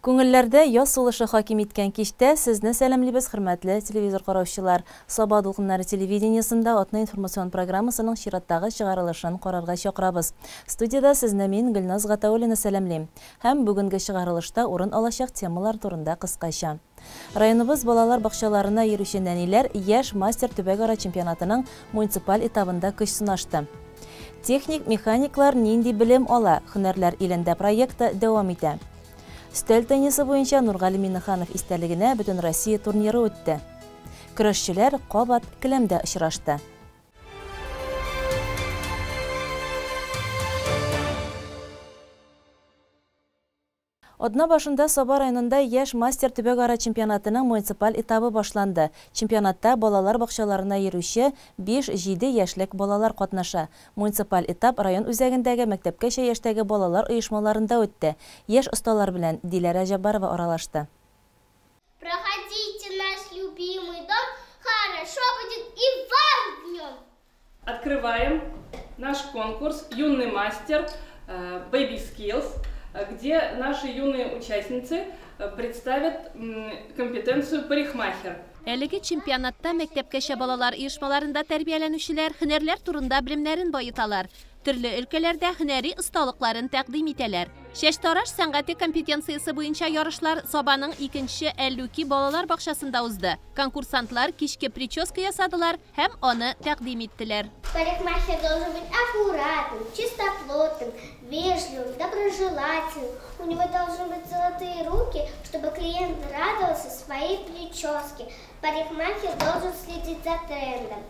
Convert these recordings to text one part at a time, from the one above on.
Күңелләрдә яз сулышы хаким иткән кичтә сезне сәламлибез, хөрмәтле телевизор караучылар. Саба дулкыннары телевидениесендә атна информацион программасының чираттагы чыгарылышын карарга чакырабыз. Студиядә сезне мин, Гөлназ Гатауллина сәламлим. Һәм бүгенге чыгарылышта урын алачак темалар турында кыскача. Районыбыз балалар бакчаларына йөрүче нәниләр Яшь мастер төбәкара чемпионатының муниципаль этабында көч сынашты. Техник-механиклар нинди белем ала? Һөнәрләр илендә проекты дәвам итә. Өстәл теннисы буенча Нургали Миннеханов истәлегенә Бөтенроссия турниры үтте. Көрәшчеләр кабат келәмдә очрашты. Атна башында Саба районында Яшь мастер төбәкара чемпионатының муниципаль этабы башланды. Чемпионатта балалар бакчаларына йөрүче 5-7 яшьлек балалар катнаша. Муниципаль этап район үзәгендәге мәктәпкәчә яшьтәге балалар оешмаларында үтте. Яшь осталар белән Диләрә Җаббарова аралашты. Проходите наш любимый дом, хорошо будет и вам в нем. Открываем наш конкурс «Юный мастер» Baby Skills, где наши юные участницы представят компетенцию парикмахер. Әлеге чемпионатта мәктәпкәчә балалар оешмаларында тәрбияләнүчеләр һөнәрләр турында белемнәрен баеталар. Төрле өлкәләрдә һөнәри осталыкларын тәкъдим итәләр. Чәчтараш сәнгате компетенциясе буенча ярышлар Сабаның икенче Әллүки балалар бакчасында узды. Конкурсантлар кичке прическа ясадылар һәм аны тәкъдим иттеләр. Парикмахер должен быть аккуратным, чистоплотным, вежливым, доброжелательным. У него должны быть золотые руки, чтобы клиент радовался своей прическе. Парикмахер должен следить за трендом.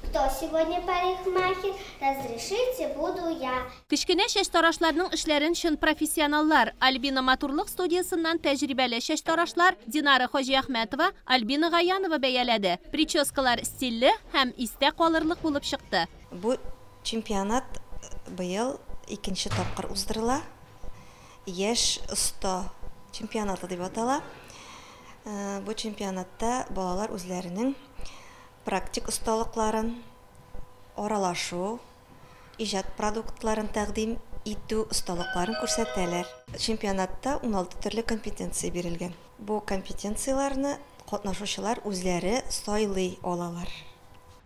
Кто сегодня парикмахер? Разрешите, буду я. Кечкенә чәчтарашларның эшләрен чын профессионаллар Альбина матурлык студиясеннән тәҗрибәле чәчтарашлар Динара Хаҗиәхмәтова, Альбина Гаянова бәяләде. Прическалар стильле һәм истә калырлык булып чыкты. Бу чемпионат быел икенче тапкыр уздырыла. Яшь оста чемпионаты дип атала. Бу чемпионатта балалар үзләренең практик осталыкларын, аралашу, иҗат продуктларын тәкъдим итү осталыкларын күрсәтәләр. Чемпионатта 16 төрле компетенция бирелгән. Бу компетенцияләрне катнашучылар үзләре сайлый алалар.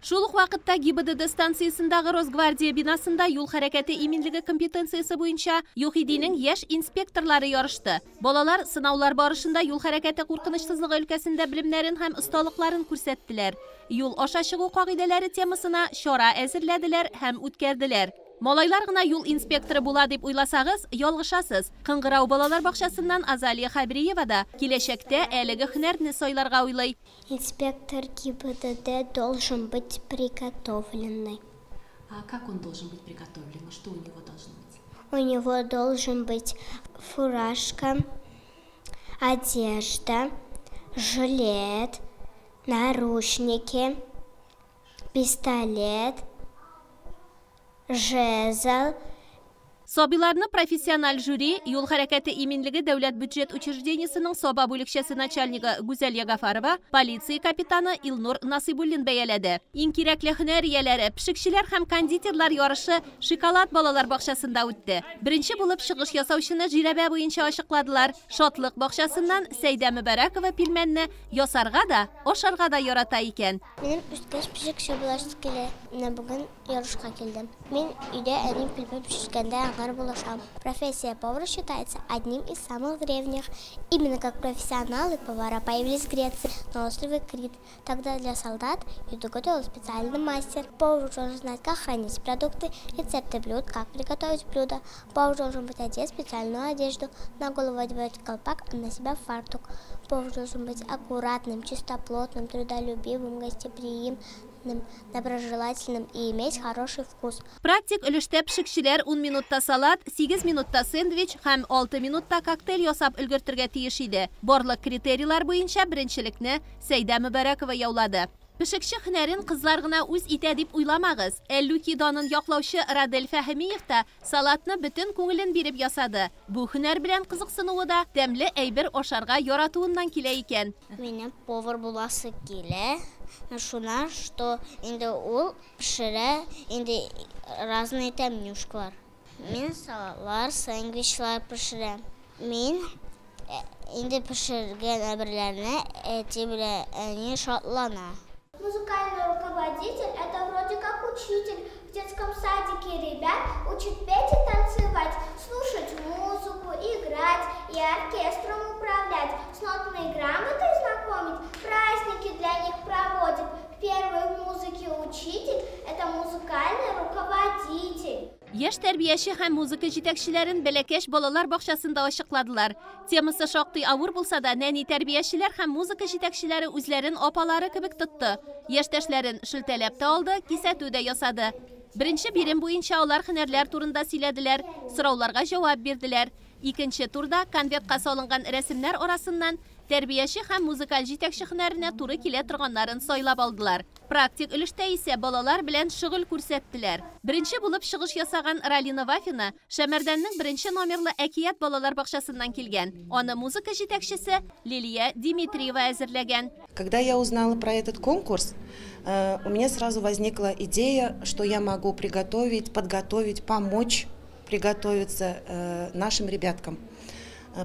Шул ук вакытта ГИБДД станциясендәге Росгвардия бинасында юл хәрәкәте иминлеге компетенциясе буенча ЮХИДИнең яшь инспекторлары ярышты. Балалар сынаулар барышында юл хәрәкәте куркынычсызлыгы өлкәсендә белемнәрен һәм осталыкларын күрсәттеләр. Юл аша чыгу кагыйдәләре темасына чара әзерләделәр һәм үткәрделәр. Малайлар гына юл инспекторы була дип уйласагыз, ялгышасыз. Кыңгырау балалар бакчасыннан Азалия Хәбриева да киләчәктә әлеге һөнәрне сайларга уйлый. Инспектор ГИБДД должен быть приготовленный. А как он должен быть приготовлен? Что у него должно быть? У него должен быть фуражка, одежда, жилет, наручники, пистолет, жезл. Сабыйларны профессиональ жюри юл хәрәкәте иминлеге дәүләт бюджет учреждениесенең Саба бүлекчәсе начальнигы Гүзәл Ягафарова, полиция капитаны Илнур Насыйбуллин бәяләде. Иң кирәкле һөнәр ияләре, пешекчеләр һәм кондитерлар ярышы Шоколад балалар бакчасында үтте. Беренче булып чыгыш ясаучыны жирәбә буенча ачыкладылар. Шатлык бакчасыннан Сәйдә Мөбәрәкова пилмәнне ясарга да, ашарга да ярата икән. Минем үскәч пешекче буласы килә. Менә бүген ярышка килдем. Мин өйдә әни пилмән пешергәндә аңар булышам. Профессия повара считается одним из самых древних. Именно как профессионалы повара появились в Греции на острове Крит. Тогда для солдат еду готовил специальный мастер. Повар должен знать, как хранить продукты, рецепты блюд, как приготовить блюдо. Повар должен быть одет в специальную одежду, на голову одевать колпак, а на себя фартук. Повар должен быть аккуратным, чистоплотным, трудолюбивым, гостеприимным, доброжелательным и иметь хороший вкус. Практик өлештә пешекчеләр 10 минутта салат, 8 минутта сэндвич һәм 6 минутта коктейль ясап өлгертергә тиеш иде. Барлык критерийлар буенча беренчелекне Сәйдә Мөбәрәкова яулады. Пешекче һөнәрен кызлар гына үз итә дип уйламагыз. Әллүки данын яклаучы Радель Фәһемиев та салатны бөтен күңелен биреп ясады. Бу һөнәр белән кызыксынуы да тәмле әйбер ашарга яратуыннан килә икән. Минем повар буласы килә. Шуннан, что инде ул пешерә инде разные тәмнюшкалар. Мин салатлар, сэндвичлар пешерәм. Мин Инде пешергән әйберләрне әти белән әни шатлана. Музыкальный руководитель – это вроде как учитель. В детском садике ребят учит петь и танцевать, слушать музыку, играть и оркестром управлять, с нотной грамотой знакомить, праздники для них проводит. Первый в музыке учитель – это музыкальный руководитель. Яшь тәрбияче һәм музыка җитәкчеләрен Бәләкәч балалар бакчасында ачыкладылар. Темасы шактый авыр булса да, нәни тәрбиячеләр һәм музыка җитәкчеләре үзләрен апалары кебек тотты. Яшьтәшләрен шелтәләп тә алды, кисәтү дә ясады. Беренче бирем буенча алар һөнәрләр турында сөйләделәр, сорауларга җавап бирделәр. Икенче турда конвертка салынган рәсемнәр арасыннан тәрбияче һәм музыкаль җитәкче һөнәренә туры килә торганнарын сайлап алдылар. Практик өлештә исә балалар белән шөгыль күрсәттеләр. Беренче булып чыгыш ясаган Ралина Вафина Шәмәрдәннең беренче номерлы Әкият балалар бакчасыннан килгән. Аны музыка җитәкчесе Лилия Дмитриева әзерләгән. Когда я узнала про этот конкурс, у меня сразу возникла идея, что я могу приготовить, подготовить, помочь приготовиться нашим ребяткам.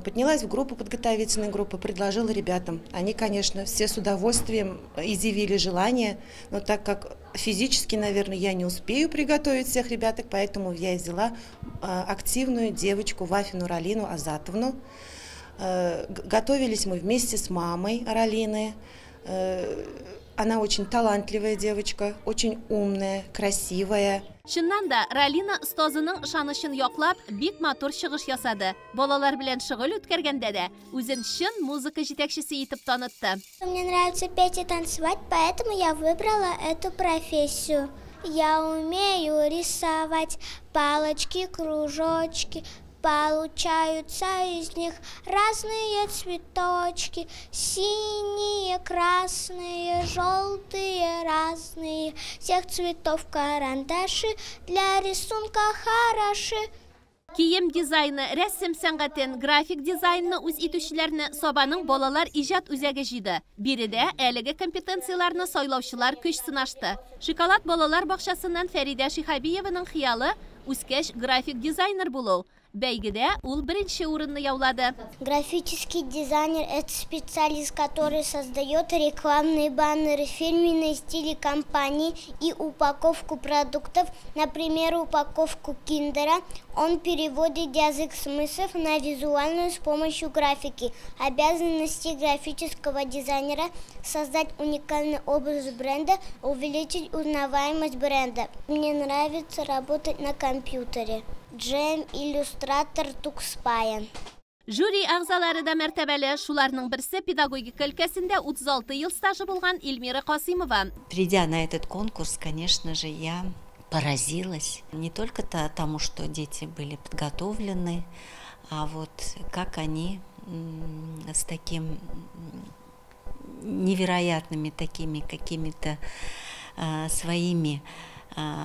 Поднялась в группу, подготовительную группу, предложила ребятам. Они, конечно, все с удовольствием изъявили желание, но так как физически, наверное, я не успею приготовить всех ребяток, поэтому я взяла активную девочку Вафину Ралину Азатовну. Готовились мы вместе с мамой Ралины. Она очень талантливая девочка, очень умная, красивая. Чыннан да, Ралина остазының ышанычын яклап, бик матур чыгыш ясады. Балалар белән шөгыль үткәргәндә дә үзен чын музыка җитәкчесе итеп танытты. Мне нравится петь и танцевать, поэтому я выбрала эту профессию. Я умею рисовать палочки, кружочки. Получаются из них разные цветочки, синие, красные, желтые, разные. Всех цветов карандаши для рисунка хороши. Кием дизайны, рәсем сәнгатен, график дизайнны үз итүчеләрне Сабаның балалар иҗат үзәге җыйды. Биредә әлеге компетенцияләрне сайлаучылар көч сынашты. Шоколад балалар бакчасыннан Фәридә Шиһабиеваның хыялы үскәч график дизайнер булу. Бәйгедә ул беренче урынны яулады. Графический дизайнер – это специалист, который создает рекламные баннеры, фирменные стили компании и упаковку продуктов, например, упаковку киндера. Он переводит язык смыслов на визуальную с помощью графики. Обязанности графического дизайнера – создать уникальный образ бренда, увеличить узнаваемость бренда. Мне нравится работать на компьютере. Джем, иллюстратор, Тукспаян. Жюри әгъзалары да мәртәбәле. Шуларның берсе педагогика өлкәсендә 36 ел стажы булган Эльмира Касыймова. Придя на этот конкурс, конечно же, я поразилась не только тому, что дети были подготовлены, а вот как они с таким невероятными такими какими-то своими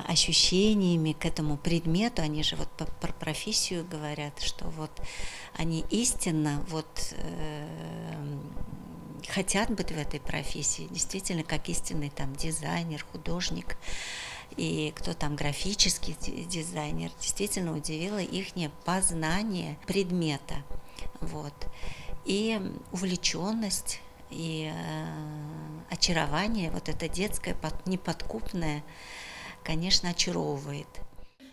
ощущениями к этому предмету, они же вот про профессию говорят, что вот они истинно вот хотят быть в этой профессии, действительно, как истинный там дизайнер, художник и кто там графический дизайнер, действительно удивило ихнее познание предмета, вот, и увлеченность, и очарование, вот это детское, неподкупное, конечно, очаровывает.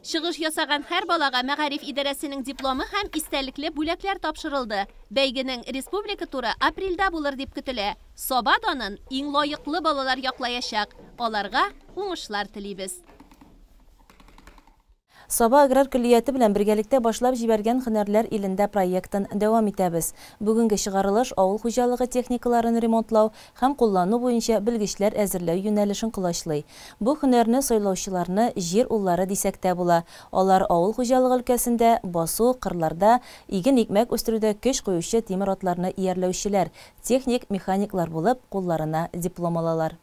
Чыгыш ясаган һәр балага мәгариф идарәсенең дипломы һәм истәлекле бүләкләр тапшырылды. Бәйгенең республика туры апрельдә булыр дип көтелә. Саба данын иң лаеклы балалар яклаячак. Аларга уңышлар телибез. Саба аграр көллияте белән бергәлектә башлап җибәргән һөнәрләр илендә проектын дәвам итәбез. Бүгенге чыгарылыш авыл хуҗалыгы техникаларын ремонтлау һәм куллану буенча белгечләр әзерләү юнәлешен колачлый. Бу һөнәрне сайлаучыларны җир уллары дисәк тә була. Алар авыл хуҗалыгы өлкәсендә басу, кырларда иген икмәк үстерүдә көч куючы тимер атларны иярләүчеләр, техник механиклар булып кулларына диплом алалар.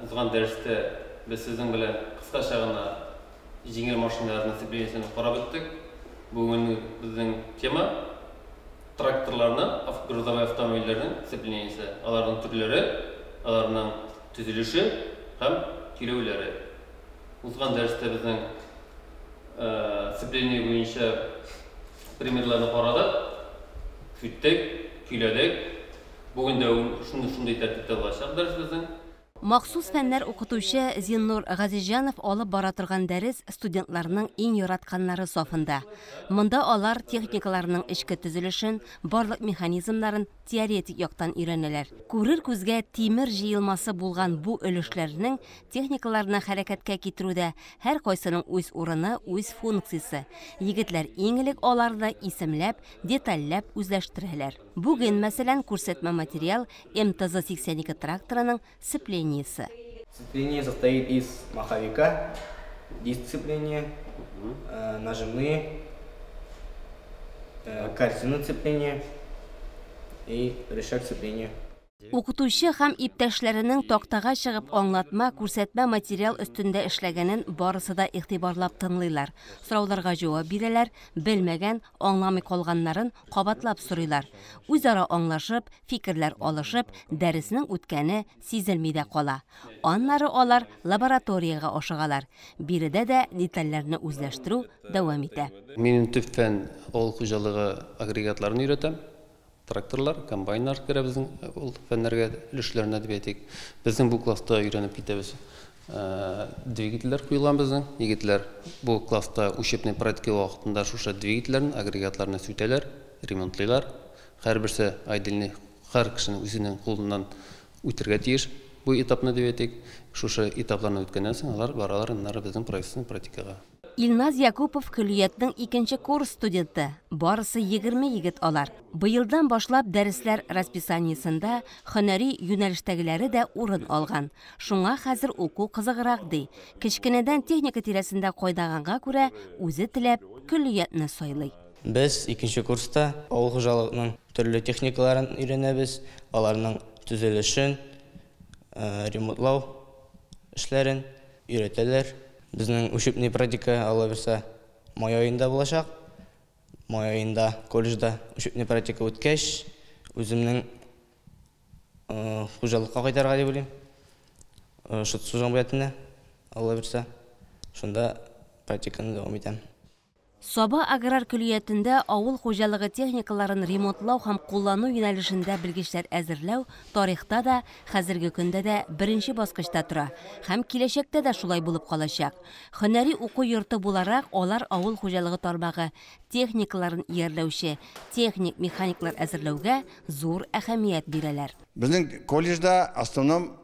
Узган дәрестә без сезнең белән кыскача гына җиңел машиналарның сцеплениесен карап үттек. Бүген безнең тема тракторларны, грузовой автомобильләрнең сцеплениесе, аларның төрләре, аларның төзелеше һәм көйләүләре. Узган дәрестә безнең сцепление буенча примерларны карадык, сүттек, көйләдек. Бүген дә шундый тәртиптә булачак дәрес безнең. Махсус фәннәр укытучы Зиннур Газизҗанов алып бара торган дәрес студентларның иң яратканнары сафында. Монда алар техникаларның эчке төзелешен, барлык механизмнарын теоретик яктан өйрәнәләр. Күрер күзгә тимер җыелмасы булган бу өлешләрнең техникаларны хәрәкәткә китерүдә һәркайсының үз урыны, үз функциясе. Егетләр иң элек аларны исемләп, детальләп үзләштерәләр. Бүген, мәсәлән, күрсәтмә материал МТЗ-82 тракторының сцеплениесе. Сцепление состоит из маховика, диск сцепления, нажимные, корзина сцепления и рычаг сцепления. Укытучы һәм иптәшләренең тактага чыгып аңлатма, күрсәтмә материал өстендә эшләгәнен барысы да игътибарлап тыңлыйлар. Сорауларга җавап бирәләр, белмәгән, аңламый калганнарын кабатлап сорыйлар. Үзара аңлашып, фикерләр алышып, дәреснең үткәне сизелми дә кала. Аннары алар лабораториягә ашыгалар. Биредә дә детальләрне үзләштерү дәвам итә. Минем төп фән авыл хуҗалыгы агрегатларын өйрәтәм. Тракторлар, комбайннар керә безнең ул фәннәргә, өлешләренә дип әйтик. Безнең бу класста өйрәнеп китәбез. Двигательләр куелган безнең. Егетләр бу класста учебный практика вакытында шушы двигательләрне, агрегатларны сүтәләр, ремонтлыйлар. Һәрберсе отдельный, һәр кешенең үзенең кулыннан үтергә тиеш бу этапны дип әйтик. Шушы этапларны үткәннән соң алар баралар аннары безнең производственный практикага. Илназ Якупов көллиятнең икенче курс студенты. Барысы 20 егет алар. Быелдан башлап дәресләр расписаниесендә һөнәри юнәлештәгеләре дә урын алган. Шуңа хәзер уку кызыграк ди. Кечкенәдән техника тирәсендә кайнаганга күрә үзе теләп көллиятне сайлый. Без икенче курста авыл хуҗалыгының төрле техникаларын өйрәнәбез, аларның төзелешен, ремонтлау эшләрен өйрәтәләр. Безнең учебный практика алла бирсә май аенда булачак. Май аенда колледжда учебный практика үткәч, үземнең хуҗалыкка кайтарга дип уйлыйм. Шытсу җәмгыятенә, алла бирсә, шунда практиканы дәвам итәм. Саба аграр көллиятендә авыл хуҗалыгы техникаларын ремонтлау һәм куллану юнәлешендә белгечләр әзерләү тарихта да, хәзерге көндә дә беренче баскычта тора һәм киләчәктә дә шулай булып калачак. Һөнәри уку йорты буларак алар авыл хуҗалыгы тармагы техникаларын иярләүче техник-механиклар әзерләүгә зур әһәмият бирәләр. Безнең колледжда основном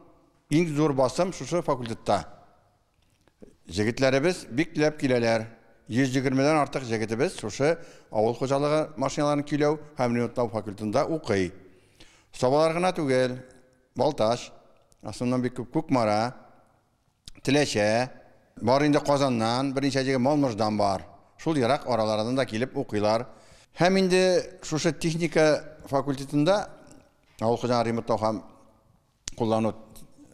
иң зур басым шушы факультетта. Егетләребез бик теләп киләләр. 120-дән артык егетебез шушы авыл хуҗалыгы машиналарын көйләү һәм ремонтлау факультетында укый. Сабалар гына түгел, Балтач, основном бик күп Кукмара, Теләчә, бар инде Казаннан, берничә җиргә Малмыждан бар. Шул ерак аралардан да килеп укыйлар. Һәм инде шушы техника факультетында, авыл хуҗалыгы ремонтлау һәм куллану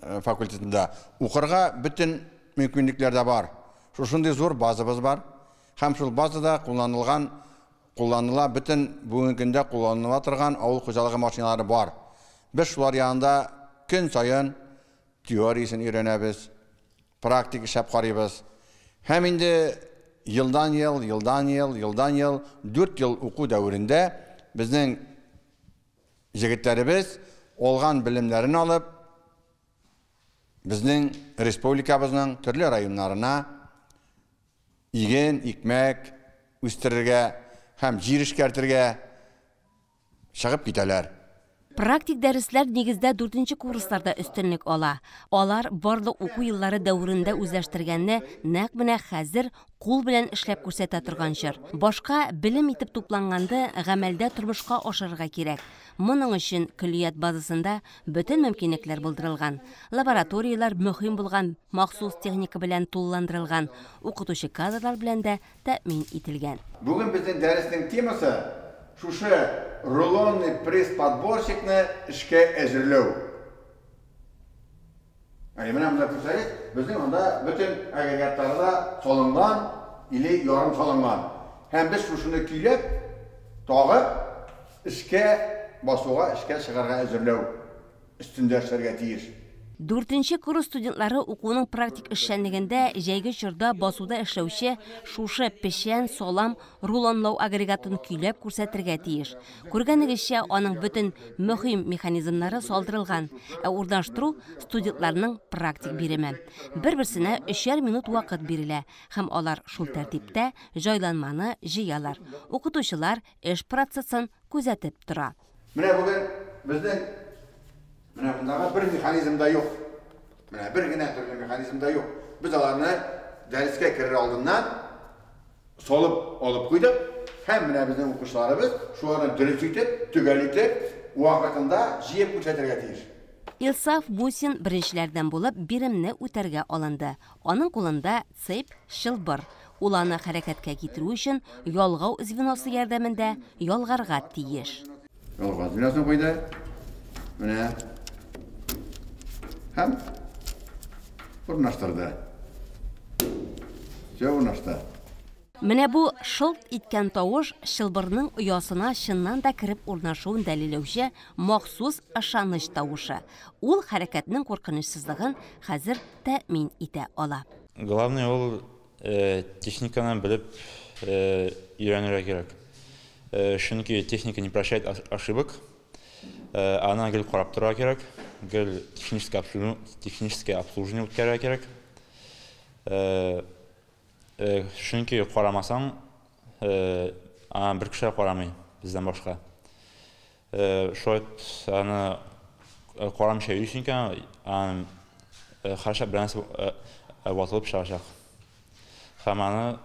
факультетында укырга бөтен мөмкинлекләр дә бар. Шушындый зур базабыз бар. Һәм шул базада кулланыла бөтен бүгенге көндә кулланыла торган авыл хуҗалыгы машиналары бар. Без шулар янында көн саен теориясен өйрәнәбез, практик эшләп карыйбыз. Һәм инде елдан ел, елдан ел, елдан ел, 4 ел уку дәверендә безнең егетләребез алган белемнәрен алып, безнең республикабызның төрле районнарына иген, икмәк үстерергә һәм җир эшкәртергә чыгып китәләр. Практик дәресләр нигездә 4нче курсларда өстенлек ала. Алар барлык уку еллары дәверендә үзләштергәнне нәкъ менә хәзер кул белән эшләп күрсәтә торган чор. Башка белем итеп тупланганды гамәлдә тормышка ашырырга кирәк. Моның өчен көллият базасында бөтен мөмкинлекләр булдырылган. Лабораторияләр мөһим булган махсус техника белән тулыландырылган, укытучы кадрлар белән дә тәэмин ителгән. Бүген безнең дәреснең темасы шушы рулонный пресс-подборщикны эшкә әзерләү. Әйе, менә монда күрсәгез, безнең анда бөтен агрегатлары да салынган или ярым салынган. Һәм без шушыны көйләп, тагы эшкә басуга, эшкә чыгарга әзерләү өстендә эшләргә тиеш. Дүртенче курс студентлары укуның практик эшчәнлегендә җәйге чорда басуда эшләүче шушы печән, салам, рулонлау агрегатын көйләп күрсәтергә тиеш. Күргәнегезчә, аның бөтен мөһим механизмнары салдырылган, ә урнаштыру студентларның практик биреме. Бер-берсенә 3 минут вакыт бирелә һәм алар шул тәртиптә җайланманы җыялар. Укытучылар эш процессын күзәтеп тора. Менә бүген безнең менә мондагы бер механизм да юк. Менә бер генә төрле механизм да юк. Без аларны дәрескә керер алдыннан салып алып куйдык. Һәм менә безнең укучыларыбыз шуларны дөрес итеп, төгәл итеп, вакытында җыеп күрсәтергә тиеш. Илсаф Мусин беренчеләрдән булып биремне үтәргә алынды. Аның кулында цепь, чылбыр. Ул аны хәрәкәткә китерү өчен ялгау звеносы ярдәмендә ялгарга тиеш. Ялгау звеносын куйды. Менә һәм урнаштырды. Все урнашты. Менә бу шылт иткән тавыш чылбырның оясына чыннан да кереп урнашуын дәлилләүче махсус ышаныч тавышы. Ул хәрәкәтнең куркынычсызлыгын хәзер тәэмин итә ала. Главное ул техниканы белеп өйрәнергә кирәк. Чөнки техника не прощает ошибок. Аны гел карап торырга кирәк, гел техническое обслуживание үткәрергә кирәк. Чөнки карамасаң, аны бер кеше карамый бездән башка. Шулай аны карамыйча йөрисең икән, аны һәрчак бер нәрсә ватылып чыгачак. Һәм аны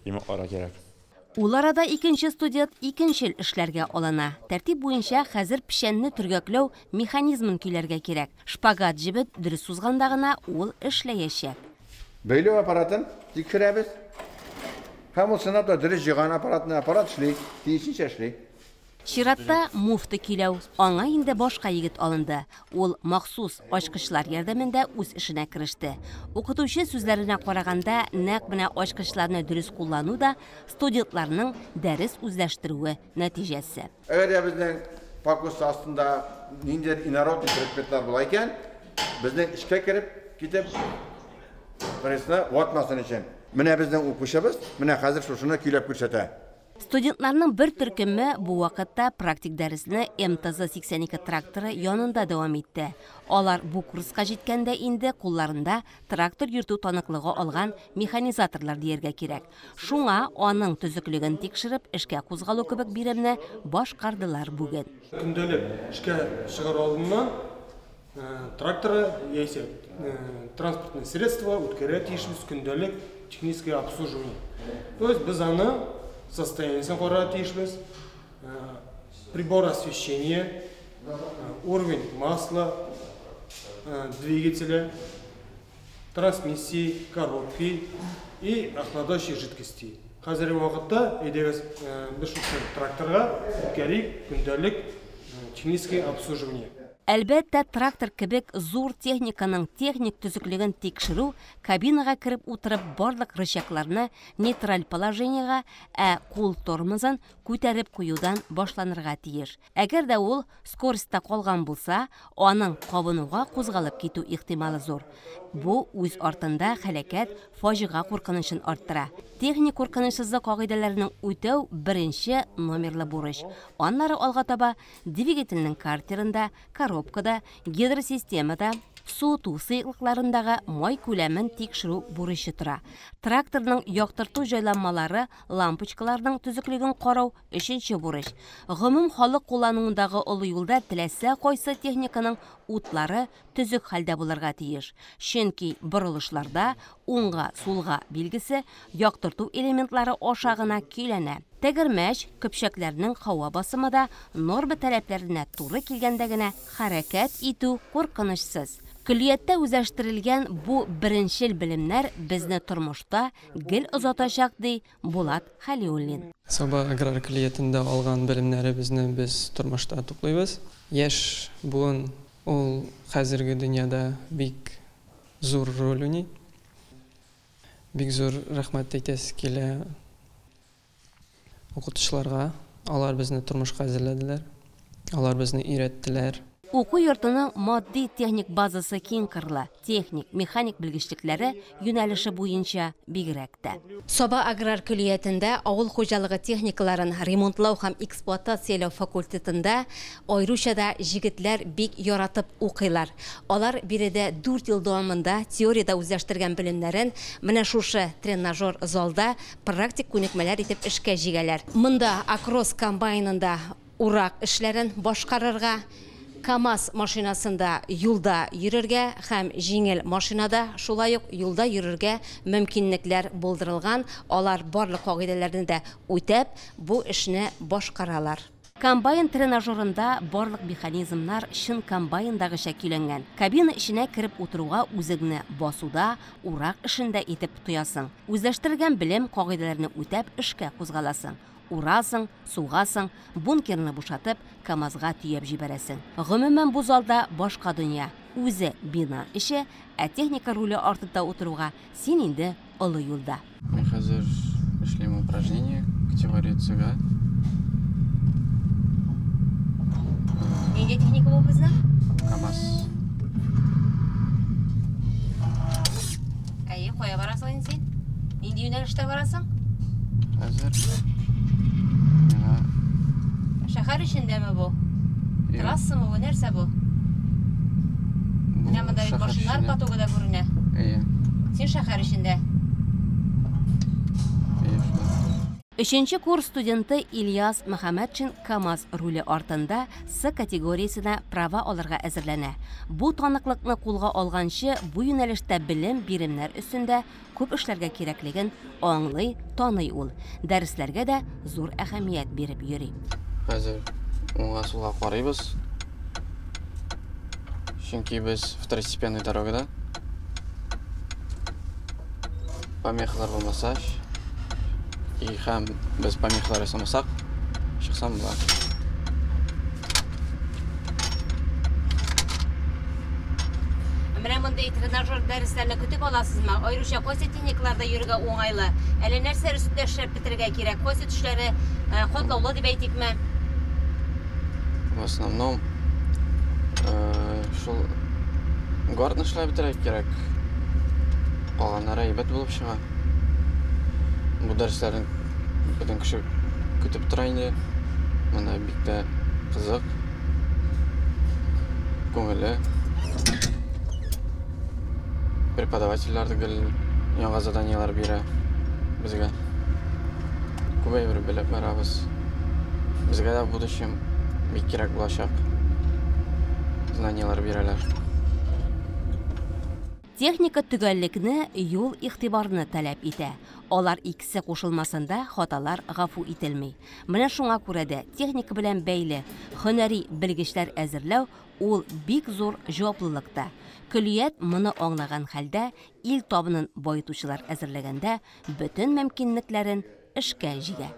ремонтларга кирәк. Ул арада икенче студент икенчел эшләргә алына. Тәртип буенча хәзер печәнне төргәкләү механизмын көйләргә кирәк. Шпагат җебе дөрес сузганда гына ул эшләячәк. Бәйләү аппаратын тикшерәбез. Һәм ул чынлап та дөрес җыйган аппаратны аппарат эшли, тиешенчә эшли. Чиратта муфта көйләү. Аңа инде башка егет алынды. Ул махсус ачкычлар ярдәмендә үз эшенә кереште. Укытучы сүзләренә караганда, нәкъ менә ачкычларны дөрес куллану да студентларның дәрес үзләштерүе нәтиҗәсе. Әгәр дә безнең фокус астында ниндидер инородный предметлар була икән, безнең эшкә кереп китеп пресны ватмасын өчен. Менә безнең укучыбыз менә хәзер шушыны көйләп күрсәтә. Студентларның бер төркеме бу вакытта практик дәресне МТЗ-82 тракторы янында дәвам итте. Алар бу курска җиткәндә инде кулларында трактор йөртү таныклыгы алган механизаторлар дияргә кирәк. Шуңа аның төзеклеген тикшереп, эшкә кузгалу кебек биремне башкардылар бүген. Көндәлек эшкә чыгар алдыннан тракторы яисә транспортное средство үткәрә тиешбез көндәлек техническое обслуживание. То есть без аны состояниесен карарга тиешбез, прибор освещения, уровень масла, двигателя, трансмиссии, коробки и охлаждающей жидкости. Хәзерге вакытта әйдәгез без шушы тракторга үткәрик көндәлек техническое обслуживание. Әлбәттә, трактор кебек зур техниканың техник төзеклеген тикшерү кабинага кереп утырып барлык рычагларны нейтраль положениега, ә кул тормозын күтәреп куюдан башланырга тиеш. Әгәр дә ул скоростьта калган булса, аның кабынуга кузгалып китү ихтималы зур. Бу үз артында һәлакәт, фаҗига куркынычын арттыра. Техник куркынычсызлык кагыйдәләренең үтәү беренче номерлы бурыч. Аннары алга таба двигательнең картерында, коробкада, гидросистемада, суыту сыеклыкларындагы май күләмен тикшерү бурычы тора. Тракторның яктырту җайланмалары, лампочкаларның төзеклеген карау өченче бурыч. Гомум халык куллануындагы олы юлда теләсә кайсы техниканың утлары төзек хәлдә булырга тиеш. Чөнки борылышларда уңга, сулга билгесе яктырту элементлары аша гына көйләнә. Тәгәрмәч, көпчәкләрнең һава басымы да норма таләпләренә туры килгәндә генә хәрәкәт итү куркынычсыз. Көллияттә үзләштерелгән бу беренчел белемнәр безне тормышта гел озатачак, ди Булат Хәлиуллин. Саба аграр көллиятендә алган белемнәребезне без тормышта туплыйбыз. Яшь буын ул хәзерге дөньяда бик зур роль уйный. Бик зур рәхмәт әйтәсе килә укытучыларга. Алар безне тормышка әзерләделәр, алар безне өйрәттеләр. Уку йортының матди-техник базасы киң кырлы, техник, механик белгечлекләре юнәлеше буенча бигрәк тә. Саба аграр көллиятендә авыл хуҗалыгы техникаларын ремонтлау һәм эксплуатацияләү факультетында аеруча да җегетләр бик яратып укыйлар. Алар биредә 4 ел дәвамында теориядә үзләштергән белемнәрен менә шушы тренажер залда практик күнекмәләр итеп эшкә җигәләр. Монда Акрос комбайнында урак эшләрен башкарырга, КАМАЗ машинасында юлда йөрергә һәм җиңел машинада шулай ук юлда йөрергә мөмкинлекләр булдырылган. Алар барлык кагыйдәләрне дә үтәп, бу эшне башкаралар. Комбайн тренажерында барлык механизмнар чын комбайндагыча көйләнгән. Кабина эченә кереп утыруга үзеңне басуда, урак эшендә итеп тоясың. Үзләштергән белем кагыйдәләрне үтәп эшкә кузгаласың. Урасың, сугасың, бункерны бушатып, КАМАЗга төяп җибәрәсең. Гомумән, бу залда башка дөнья. Үзе бина эче, ә техника руле артында утыруга син инде олы юлда. Мин хәзер эшлим упражнение категория С-га. Нинди техника бу безнең? КАМАЗ. Әйе, кая барасың инде син? Нинди юнәлештә барасың? Хәзер шәһәр эчендәме бу? Трассамы бу? Нәрсә бу? Менә монда бит машиналар потогы да күренә. Әйе. Син шәһәр эчендә. Әйе, шулай. Өченче курс студенты Ильяс Мөхәммәтшин КАМАЗ руле артында С категориясенә права алырга әзерләнә. Бу таныклыкны кулга алганчы бу юнәлештә белем биремнәр өстендә күп эшләргә кирәклеген аңлый, таный ул. Дәресләргә дә зур әһәмият биреп йөри. Хәзер уңга сулга карыйбыз. Чөнки без второстепенный дорогада. Помехалар булмаса, и һәм без помехалар ясамасак, чыксам була. Менә мондый тренажер дәресләрне көтеп аласызмы? Аеруча кайсы техникаларда йөрергә уңайлы? Әле нәрсәләр өстендә эшләп бетерергә кирәк? Кайсы төшләре катлаулы дип әйтикме? В основном шул гардны эшләп бетерергә кирәк. Калганнары әйбәт булып чыга. Бу дәресләрне бөтен кеше көтеп тора инде. Монда бик тә кызык, күңелле. Преподавательләр дә гел яңа заданиеләр бирә безгә. Күп әйбер белеп барабыз. Безгә дә в будущем бик кирәк булачак. Знаниеләр бирәләр. Техника төгәллекне, юл игътибарны таләп итә. Алар икесе кушылмасында хаталар гафу ителми. Менә шуңа күрә дә техника белән бәйле һөнәри белгечләр әзерләү ул бик зур җаваплылык та. Көллият моны аңлаган хәлдә ил табынын баетучылар әзерләгәндә бөтен мөмкинлекләрен эшкә җигә.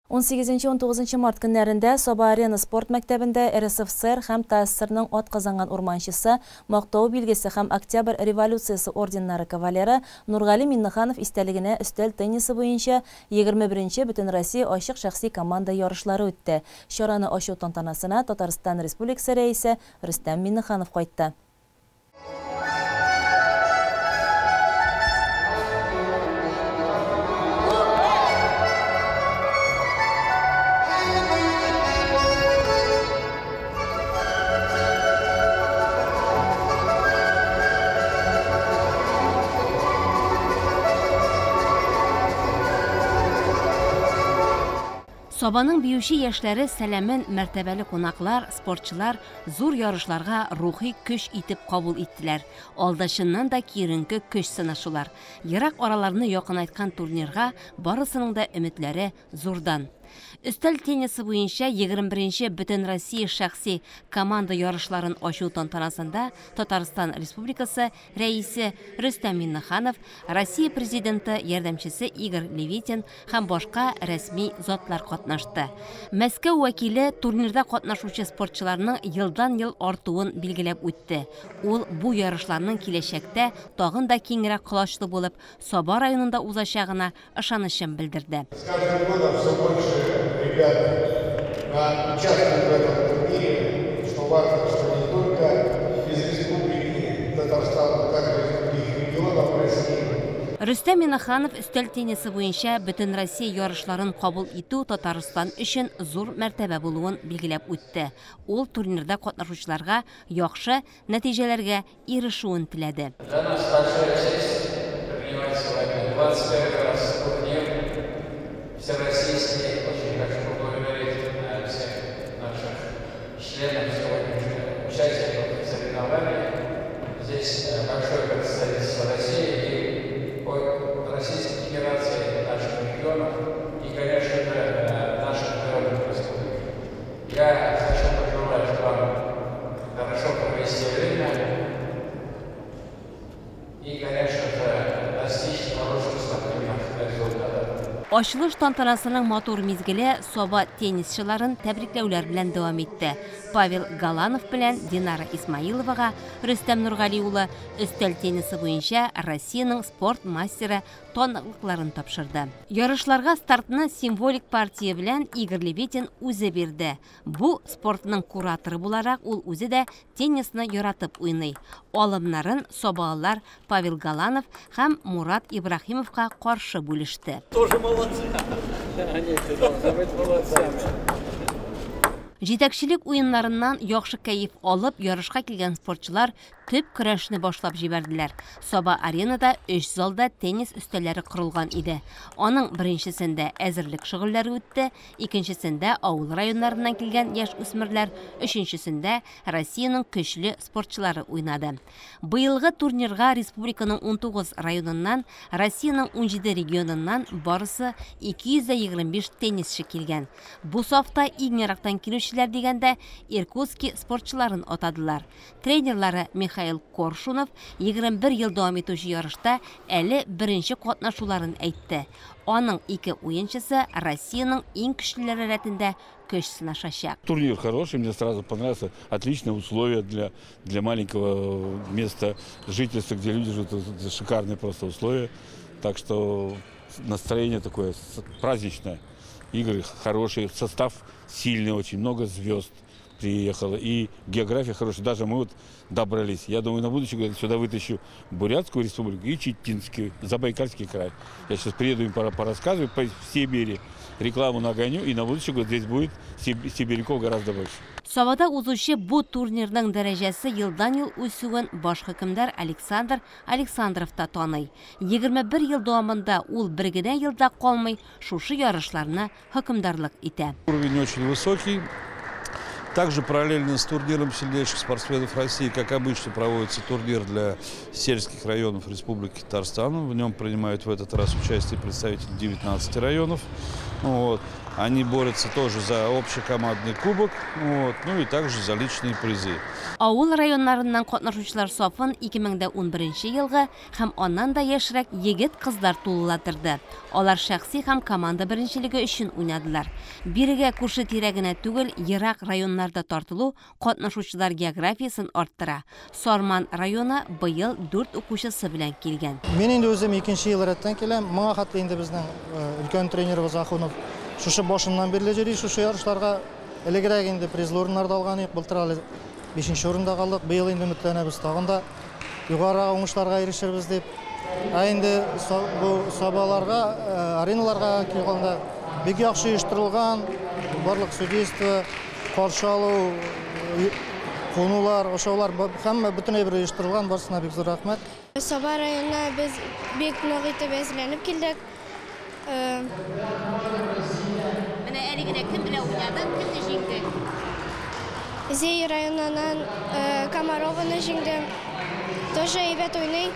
Он сигезенче, он тугызынчы март көннәрендә Саба Арена спорт мәктәбендә РСФСР һәм ТАССРның ат казанган урманчысы, Мактау билгесе һәм Октябрь революциясе орденнары кавалеры Нургали Миннеханов истәлегенә өстәл теннисы буенча егерме беренче Бөтенроссия ачык шәхси команда ярышлары үтте. Чараны ачу тантанасына Татарстан Республикасы рәисе Рөстәм Миннеханов кайтты. Сабаның биюче яшьләре сәламен мәртәбәле кунаклар, спортчылар зур ярышларга рухи көч итеп кабул иттеләр. Алда чыннан да киеренке көч сынашулар. Ерак араларны якынайткан турнирга барысының да өметләре зурдан. Өстәл теннисы буенча 21нче Бөтенроссия шәхси команда ярышларын ачу тантанасында Татарстан Республикасы Рәисе Рөстәм Миңнеханов, Россия Президенты ярдәмчесе Игорь Левитин һәм башка рәсми затлар катнашты. Мәскәү вәкиле турнирда катнашучы спортчыларның елдан-ел артуын билгеләп үтте. Ул бу ярышларның киләчәктә тагын да киңрәк колачлы булып, Саба районында узачагына ышанычын белдерде. С каждым годом все больше ребят участвуют в этом турнире, что важно, что не только из Республики Татарстан, но также из других регионов России. Рөстәм Миңнеханов өстәл теннисы буенча Бөтенроссия ярышларын кабул итү Татарстан өчен зур мәртәбә булуын билгеләп үтте. Ул турнирда катнашучыларга яхшы нәтиҗәләргә ирешүен теләде. Для нас большая честь принимать сегодня 21 раз турнир всероссийский. Очень хочу поблагодарить всех наших членов сегодняшних участников соревнований. Здесь большое представительство России и Российской Федерации, наших регионов и, конечно же, наших народных республик. Я хочу пожелать вам хорошо провести время и, конечно же, достичь хороших спортивных результатов. Ачылыш тантанасының матур мизгеле Саба теннисчыларын тәбрикләүләр белән дәвам итте. Павел Галанов белән Динара Исмаиловага Рөстәм Нургали улы өстәл теннисы буенча Россиянең спорт мастеры таныклыкларын тапшырды. Ярышларга стартны символик партия белән Игорь Левитин үзе бирде. Бу спортның кураторы буларак ул үзе дә теннисны яратып уйный. Алымнарын сабалылар Павел Галанов һәм Мурат Ибраһимовка каршы бүлеште. Тоже молодцы. Они должны быть молодцами. Җитәкчелек уеннарыннан яхшы кәеф алып, ярышка килгән спортчылар төп көрәшне башлап җибәрделәр. Саба аренада 3 залда теннис өстәлләре корылган иде. Аның беренчесендә әзерлек шөгыльләре үтте, икенчесендә авыл районнарыннан килгән яшь үсмерләр, өченчесендә Россиянең көчле спортчылары уйнады. Быелгы турнирга республиканың 19 районыннан, Россиянең 17 регионыннан барысы 225 теннисчы килгән. Бу сафта иң ерактан килүчеләр дигәндә Иркутски спортчыларын атадылар. Тренерлары Михаил Коршунов 21 ел дәвам итүче ярышта әле беренче катнашуларын әйтте. Аның ике уенчысы Россиянең иң көчлеләре рәтендә көч сынашачак. Турнир хороший, мне сразу понравился. Отличные условия для маленького места жительства, где люди живут, шикарные просто условия. Так что настроение такое праздничное. Игры хорошие, состав сильный, очень много звезд приехало. И география хорошая. Даже мы добрались. Я думаю, на будущий год сюда вытащу Бурятскую республику и Читинский, Забайкальский край. Я сейчас приеду им порассказываю по Сибири, рекламу нагоню, и на будущий год здесь будет сибиряков гораздо больше. Сабада узучы бу турнирның дәрәҗәсе елдан-ел үсүен баш хөкемдар Александр Александров та таный. 21 ел дәвамында ул бер генә елда калмый шушы ярышларны хөкемдарлык итә. Уровень очень высокий. Также параллельно с турниром сильнейших спортсменов России, как обычно, проводится турнир для сельских районов Республики Татарстан. В нем принимают в этот раз участие представители 19 районов. Вот. Они борются тоже за общекомандный кубок, вот, ну и также за личные призы. Авыл районнарыннан катнашучылар сафын 2011 елгы һәм аннан да яшьрәк егет-кызлар тулыландырды. Алар шәхси һәм команда беренчелеге өчен уйнадылар. Бирегә күрше тирә генә түгел, ерак районнарда тартылу катнашучылар географиясен арттыра. Сарман районы быел 4 укучысы белән килгән. Мин инде үзем икенче ел рәттән киләм. Моңа хәтле инде безнең өлкән тренерыбыз Ахунов шушы башыннан бирле йөри шушы ярышларга. Элегрәк инде призлы урыннарда алган идек, былтыр әле 5нче урында калдык. Быел инде өметләнәбез тагын да югары уңышларга ирешербез дип. Ә инде бу сабаларга, ареналарга килгәндә бик яхшы оештырылган, барлык судейство, каршы алу, кунулар, ошаулар һәммә бөтен әйбер оештырылган, барысына бик зур рәхмәт. Саба районына без бик нык итеп әзерләнеп килдек. Менә әле генә кем белән уйнадың, кемне җиңдең? Зей районыннан Комарованы җиңдем. Тоже әйбәт уйный.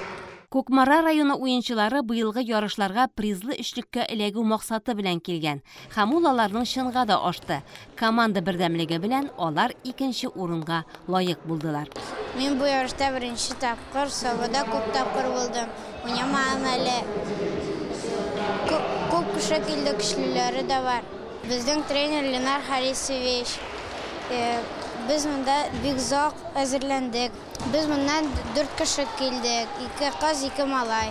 Кукмара районы уенчылары быелгы ярышларга призлы өчлеккә эләгү максаты белән килгән. Һәм ул аларның чынга да ашты. Команда бердәмлеге белән алар икенче урынга лаек булдылар. Мин бу ярышта беренче тапкыр, Сабада күп тапкыр булдым. Уйнамадым әле. Күп кеше килде, көчлеләре дә бар. Безнең тренер Ленар Харисович. Без монда бик озак әзерләндек. Без моннан 4 кеше килдек. 2 кыз, 2 малай.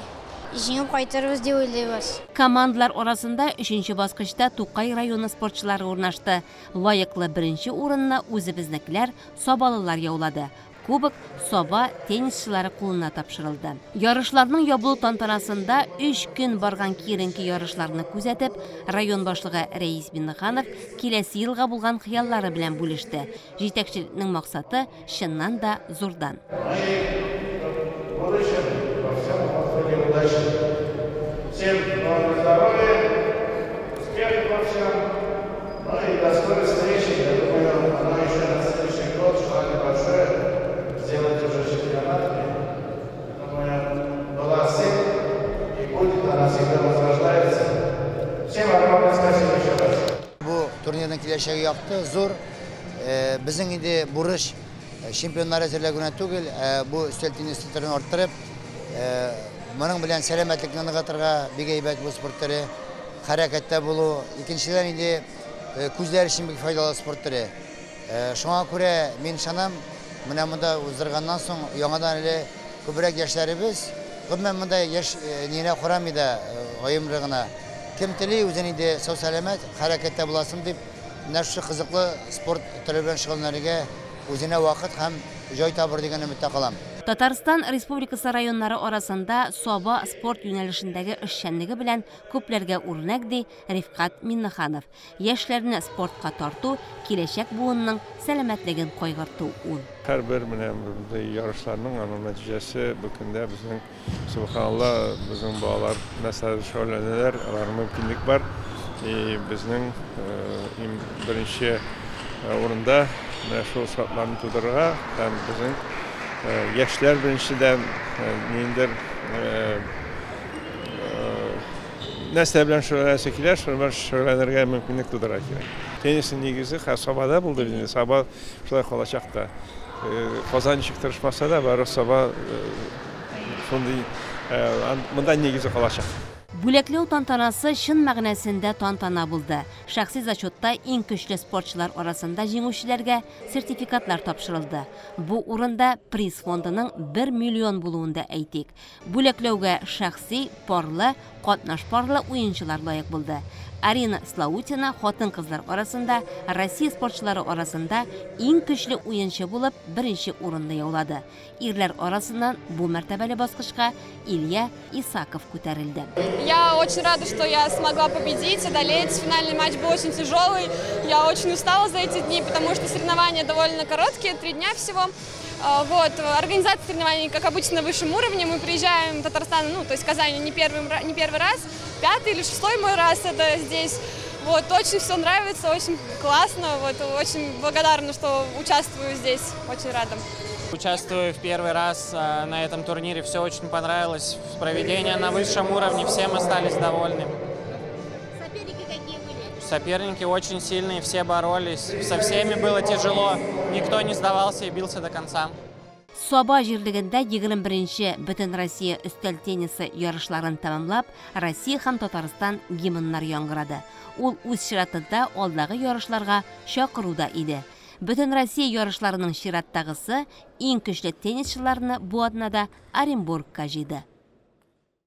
Җиңеп кайтырбыз дип уйлыйбыз. Командалар арасында 3нче баскычта Тукай районы спортчылары урнашты. Лаеклы беренче урынны үзебезнекеләр, сабалылар яулады. Кубок Саба теннисчылары кулына тапшырылды. Ярышларның ябылу тантанасында 3 көн барган киеренке ярышларны күзәтеп, район башлыгы Рәис Миннеханов киләсе елга булган хыяллары белән бүлеште. Җитәкчелекнең максаты чыннан да зурдан. Всем здоровья, успехов во всем, ну и до скорой встречи. Я думаю, она еще на следующий год, желание большое сделать уже чемпионат. Думаю, была цель и будет, она всегда возрождается. Всем огромное спасибо еще раз. Бу турнирның киләчәге якты, зур. Безнең инде бурыч чемпионнар әзерләү генә түгел, бу өстәл теннисы төрен арттырып, моның белән сәламәтлекне ныгытырга бик әйбәт бу спорт төре, хәрәкәттә булу. Икенчедән инде күзләр өчен бик файдалы спорт төре. Шуңа күрә мин ышанам, менә монда уздырганнан соң яңадан әле күбрәк яшьләребез, гомумән монда яшь нигә карамый да, аерым гына. Кем тели үзен инде сау-сәламәт, хәрәкәттә буласым дип, менә шушы кызыклы спорт төре белән шөгыльләнергә үзенә вакыт һәм җай табыр дигән өметтә калам. Татарстан Республикасы районнары арасында Саба спорт юнәлешендәге эшчәнлеге белән күпләргә үрнәк, ди Рифкат Миннеханов. Яшьләрне спортка тарту, киләчәк буынның сәламәтлеген кайгырту ул. Һәрбер менә мондый ярышларның аның нәтиҗәсе бу көндә безнең, субханалла, безнең балалар нәрсә шөгыльләнәләр, аларның мөмкинлек бар. И безнең иң беренче урында менә шул шартларны тудырырга һәм безнең яшьләр беренчедән ниндидер нәрсә белән шөгыльләнәсе килә, шуның белән шөгыльләнергә мөмкинлек тудырырга кирәк. Теннисның нигезе хәзер Сабада булды инде, Саба шулай калачак та. Казан ничек тырышмаса да, бары Саба шундый монда нигезе калачак. Бүләкләү тантанасы чын мәгънәсендә тантана булды. Шәхси зачетта иң көчле спортчылар арасында җиңүчеләргә сертификатлар тапшырылды. Бу урында приз фондының 1 миллион булуын да әйтик. Бүләкләүгә шәхси, парлы, катнаш парлы уенчылар лаек булды. Арина Слаутина хатын-кызлар арасында, Россия спортчылары арасында иң көчле уенчы булып беренче урынны яулады. Ирләр арасыннан бу мәртәбәле баскычка Илья Исаков күтәрелде. Я очень рада, что я смогла победить, одолеть. Финальный матч был очень тяжелый. Я очень устала за эти дни, потому что соревнования довольно короткие, 3 дня всего. Вот. Организация соревнований, как обычно, на высшем уровне. Мы приезжаем в Татарстан, ну, то есть Казань не первый раз, 5-й или 6-й мой раз это здесь. Вот, очень все нравится, очень классно, вот, очень благодарна, что участвую здесь, очень рада. Участвую в первый раз на этом турнире, все очень понравилось, проведение на высшем уровне, всем остались довольны. Соперники какие были? Соперники очень сильные, все боролись, со всеми было тяжело, никто не сдавался и бился до конца. Саба җирлегендә 21-нче Бөтенроссия өстәл теннисы ярышларын тәмамлап, Россия һәм Татарстан гимннар яңгырады. Ул үз чиратында алдагы ярышларга чакыруда иде. Бөтенроссия ярышларының чираттагысы иң көчле теннисчыларны бу атнада Оренбургка җыйды.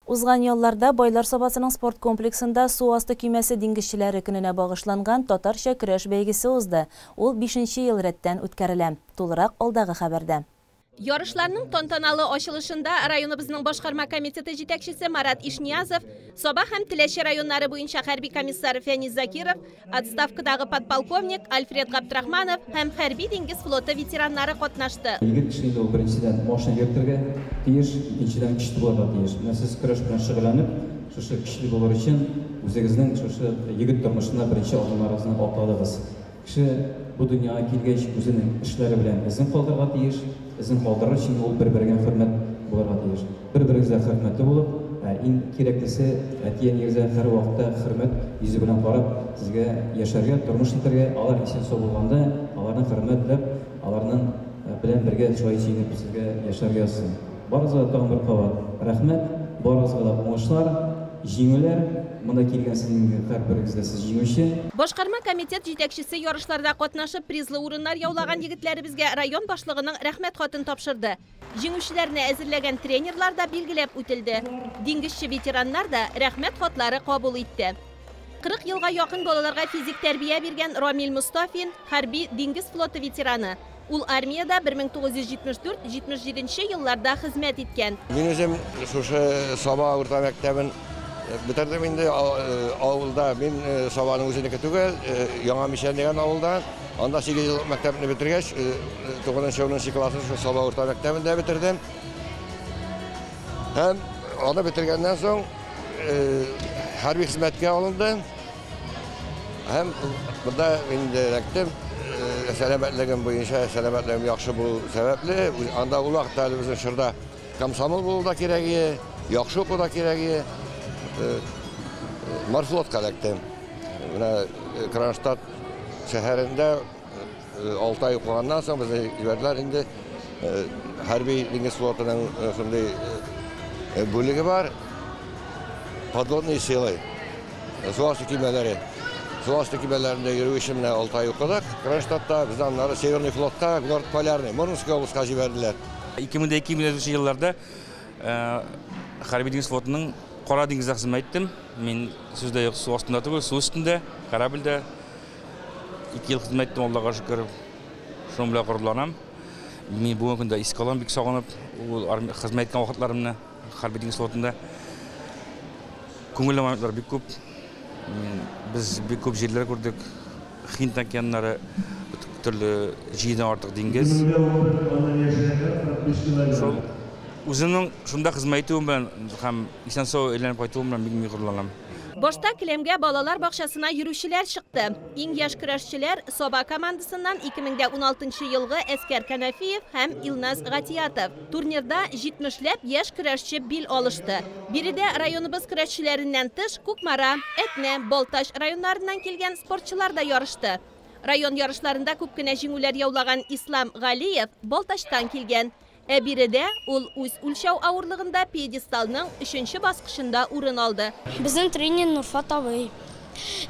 Узган ялларда Байлар Сабасының спорт комплексында су асты көймәсе диңгезчеләре көненә багышланган татарча көрәш бәйгесе узды. Ул 5нче ел рәттән үткәрелә. Тулырак алдагы хәбәрдә. Ярышларның тантаналы ачылышында районыбызның башкарма комитеты җитәкчесе Марат Ишниязов, Саба һәм Теләче районнары буенча хәрби комиссар Фәнис Закиров, отставкадагы подполковник Альфред Габдрахманов һәм хәрби диңгез флоты ветераннары катнашты. Егет кеше инде ул беренчедән машина йөртергә тиеш, икенчедән көчле булырга тиеш. Менә сез көрәш белән шөгыльләнеп, шушы көчле булыр өчен үзегезнең шушы егет тормышына беренче адымнарыгызны атладыгыз. Кеше бу дөньяга килгәч үзенең эшләре белән эзен калдырырга тиеш. Эзен калдырыр өчен ул бер-бергә хөрмәт булырга тиеш. Бер-берегезгә хөрмәтле булып, иң кирәклесе әти-әниегезгә һәрвакытта хөрмәт йөзе белән карап, сезгә яшәргә, тормыш итәргә, алар исән-сау булганда, аларны хөрмәтләп, аларның белән бергә шулай сөенеп сезгә яшәргә язсын. Барыгызга да тагын бер кабат рәхмәт, барыгызга да уңышлар, җиңүләр. Монда килгән сезнең һәрберегез дә сез җиңүче. Башкарма комитет җитәкчесе ярышларда катнашып призлы урыннар яулаган егетләребезгә район башлыгының рәхмәт хатын тапшырды. Җиңүчеләрне әзерләгән тренерлар да билгеләп үтелде. Диңгезче ветераннар да рәхмәт хатлары кабул итте. 40 елга якын балаларга физик тәрбия биргән Рамил Мостафин хәрби диңгез флоты ветераны. Ул армиядә 1974-77 елларда хезмәт иткән. Мин үзем шушы Саба урта мәктәбен бетердем инде авылда. Мин Сабаның үзенеке түгел, Яңа Мичән дигән авылда. Анда 8 ел мәктәпне бетергәч, 9-10 классны шушы Саба урта мәктәбендә бетердем. Һәм аны бетергәннән соң хәрби хезмәткә алындым. Һәм монда инде эләктем. Сәламәтлегем буенча, сәламәтлегем яхшы булу сәбәпле, анда ул вакытта әле безнең чорда комсомол булу да кирәк иде, яхшы уку да кирәк иде. Морфлотка эләктем. Менә Кронштадт шәһәрендә 6 ай укыганнан соң безне җибәрделәр инде. Хәрби диңгез флотының шундый бүлеге бар. Подводные силы. Су асты көймәләре. Су асты көймәләрендә йөрү өчен менә 6 ай укыдык. Кронштадтта безне аннары Северный флотка, Город Полярный, Мурманская областька җибәрделәр. 2002-2003 елларда Хәрби диңгез флотының Кара диңгездә хезмәт иттем. Мин сүз дә юк, су астында түгел, су өстендә, корабльдә 2 ел хезмәт иттем, Аллага шөкер. Шуның белән горурланам. Мин бүгенге көндә искә алам, бик сагынып, ул хезмәт иткән вакытларымны Хәрби диңгез флотында. Күңелле моментлар бик күп. Без бик күп җирләр күрдек. Һинд океаннары, төрле җидедән артык диңгез. Шул үземнең шунда хезмәт итүем белән һәм исән-сау әйләнеп кайтуым белән бик горурланам. Башта келәмгә балалар бакчасына йөрүчеләр чыкты. Иң яшь көрәшчеләр Саба командасыннан 2016 елгы Әскәр Канафиев һәм Илназ Гатиятов. Турнирда 70ләп яшь көрәшче бил алышты. Биредә районыбыз көрәшчеләреннән тыш Кукмара, Әтнә, Балтач районнарыннан килгән спортчылар да ярышты. Район ярышларында күп кенә җиңүләр яулаган Ислам Галиев Балтачтан килгән. Ә биредә ул үз үлчәү авырлыгында пьедесталның 3нче баскычында урын алды. Безнең тренер Нурфат абый.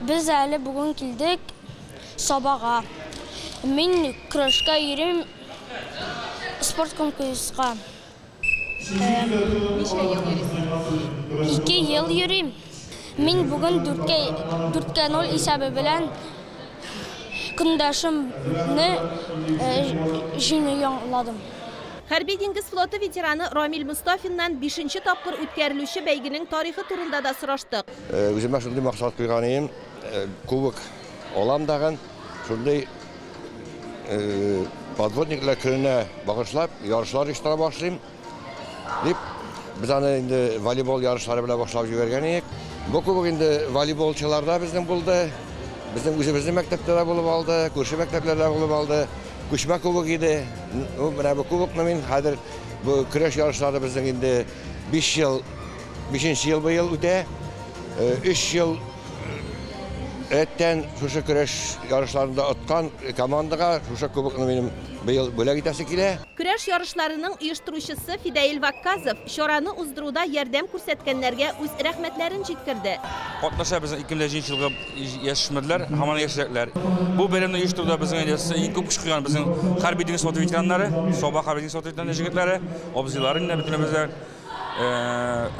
Без әле бүген килдек Сабага. Мин көрәшкә йөрим, спорт конкурска. Ничә ел йөрисез? 2 ел йөрим. Мин бүген 4-0 исәбе белән көндәшемне җиңү яуладым. Хәрби диңгез флоты ветераны Рамил Мостафиннан 5нче тапкыр үткәрелүче бәйгенең тарихы турында да сораштык. Үземә шундый максат куйган идем, кубок алам дагын, шундый подводниклар көненә багышлап ярышлар оештыра башлыйм дип, без аны инде волейбол ярышлары белән башлап җибәргән идек. Бу кубок инде волейболчыларда безнең булды, безнең үзебезнең мәктәптә дә булып алды, күрше мәктәпләрдә булып алды. Күчмә кубок иде. Менә бу кубокны мин хәзер бу көрәш ярышлары безнең инде 5 ел, 5нче ел быел үтә. 3 ел рәттән шушы көрәш ярышларында откан командага шушы кубокны минем быел бүләк итәсе килә. Көрәш ярышларының оештыручысы Фидаил Вакказов чараны уздыруда ярдәм күрсәткәннәргә үз рәхмәтләрен җиткерде. Катнаша безнең 2007 елгы яшь үсмерләр, һаман яшьрәкләр. Бу бәйрәмне оештыруда безнең иң күп көч куйган безнең хәрби диңгез флоты ветераннары, Саба хәрби диңгез флоты ветераннары җегетләре, абзыйлары инде бөтенебездә.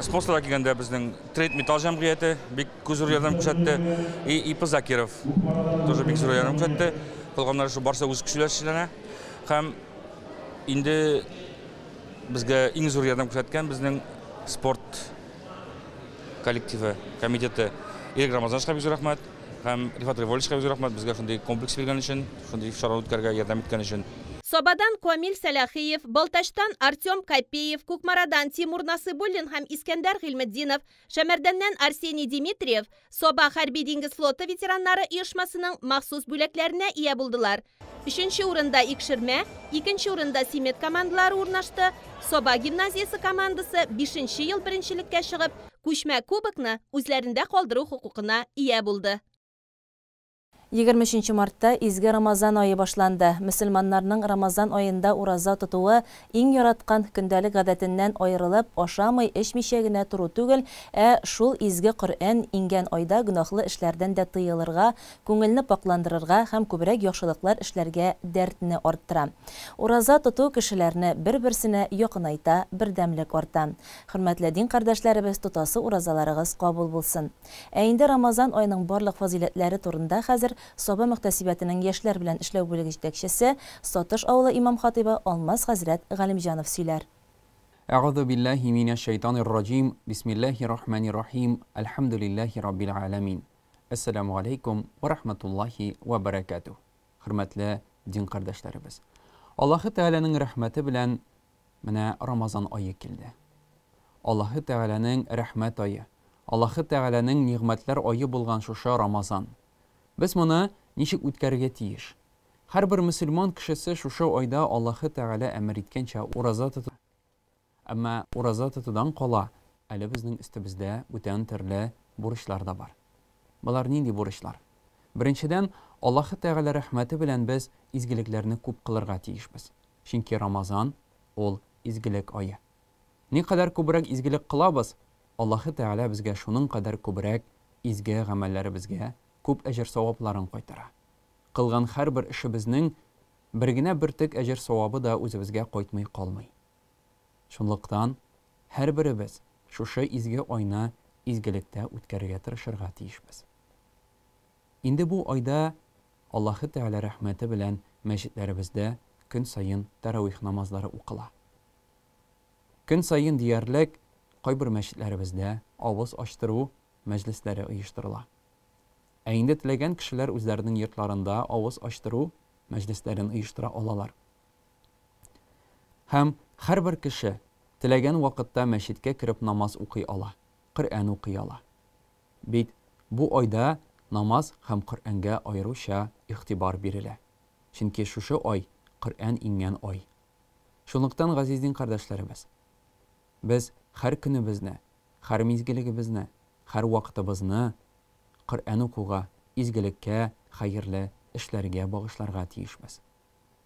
Спонсорлар килгәндә безнең Трейд Металл җәмгыяте бик күп зур ярдәм күрсәтте. И ИП Закиров тоже бик зур ярдәм күрсәтте. Калганнары шу барса үз көчләре эшләнә. Һәм инде безгә иң зур ярдәм күрсәткән безнең спорт коллективы, комитеты. Ирек Рамазановичка бик зур рәхмәт һәм Рифат Револьевичка бик зур рәхмәт безгә шундый комплекс биргән өчен, шундый чара үткәрергә ярдәм иткән өчен. Сабадан Камил Сәлахиев, Балтачтан Артем Копеев, Кукмарадан Тимур Насыйбуллин һәм Искәндәр Гыйльметдинов, Шәмәрдәннән Арсений Димитриев Саба хәрби диңгез флоты ветераннары оешмасының махсус бүләкләренә ия булдылар. Өченче урында Икшермә, икенче урында Симет командалары урнашты. Саба гимназиясе командасы бишенче ел беренчелеккә чыгып, күчмә кубокны үзләрендә калдыру хокукына ия булды. 23 мартта изге Рамазан ае башланды. Мөселманнарның Рамазан аенда ураза тотуы иң яраткан көндәлек гадәтеннән аерылып, ашамый, эчмичә генә тору түгел, ә шул изге Коръән иңгән айда гөнаһлы эшләрдән дә тыелырга, күңелне пакъландырырга һәм күбрәк яхшылыклар эшләргә дәртне арттыра. Ураза тоту кешеләрне бер-берсенә якынайта, бердәмлек арта. Хөрмәтле дин кардәшләребез, тотасы уразаларыгыз кабул булсын. Ә инде Рамазан аеның барлык фазыйләтләре турында хәзер Саба мөхтәсибәтенең яшьләр белән эшләү бүлеге җитәкчесе, Сатыш авылы имам-хатыйбы Алмаз хәзрәт Галимҗанов сөйләр. Әгъузу биллаһи минәш шәйтанир раҗим, бисмиллаһир рахманир рахим, әлхәмдүлиллаһи раббил галәмин. Әссәламү галәйкүм вә рахматуллаһи вә бәрәкәтүһ. Хөрмәтле дин кардәшләребез! Аллаһы Тәгаләнең рәхмәте белән менә Рамазан ае килде. Аллаһы Тәгаләнең рәхмәт ае, Аллаһы Тәгаләнең нигъмәтләр ае булган шушы Рамазан. Без моны ничек үткәрергә тиеш? Һәрбер мөселман кешесе шушы айда Аллаһы Тәгалә әмер иткәнчә ураза тота. Әмма ураза тотудан кала, әле безнең өстебездә бүтән төрле бурычлар да бар. Болар нинди бурычлар? Беренчедән, Аллаһы Тәгалә рәхмәте белән без изгелекләрне күп кылырга тиешбез. Чөнки Рамазан, ул изгелек ае. Никадәр күбрәк изгелек кылабыз, Аллаһы Тәгалә безгә шуның кадәр күбрәк изге гамәлләребезгә күп әҗер-савапларын кайтара. Кылган һәрбер эшебезнең бер генә бөртек әҗер-савабы да үзебезгә кайтмый калмый. Шунлыктан, һәрберебез шушы изге айны изгелектә үткәрергә тырышырга тиешбез. Инде бу айда Аллаһы Тәгалә рәхмәте белән мәчетләребездә көн саен тәравих намазлары укыла. Көн саен диярлек кайбер мәчетләребездә авыз ачтыру мәҗлесләре оештырыла. Ә инде теләгән кешеләр үзләренең йортларында авыз ачтыру мәҗлесләрен оештыра алалар. Һәм һәрбер кеше теләгән вакытта мәчеткә кереп намаз укый ала, Коръән укый ала. Бит бу айда намаз һәм Коръәнгә аеруча игътибар бирелә. Чөнки шушы ай, Коръән иңгән ай. Шунлыктан, газиз дин кардәшләребез, без һәр көнебезне, һәр мизгелегебезне, һәр вакытыбызны Коръән укуга, изгелеккә, хәерле эшләргә багышларга тиешбез.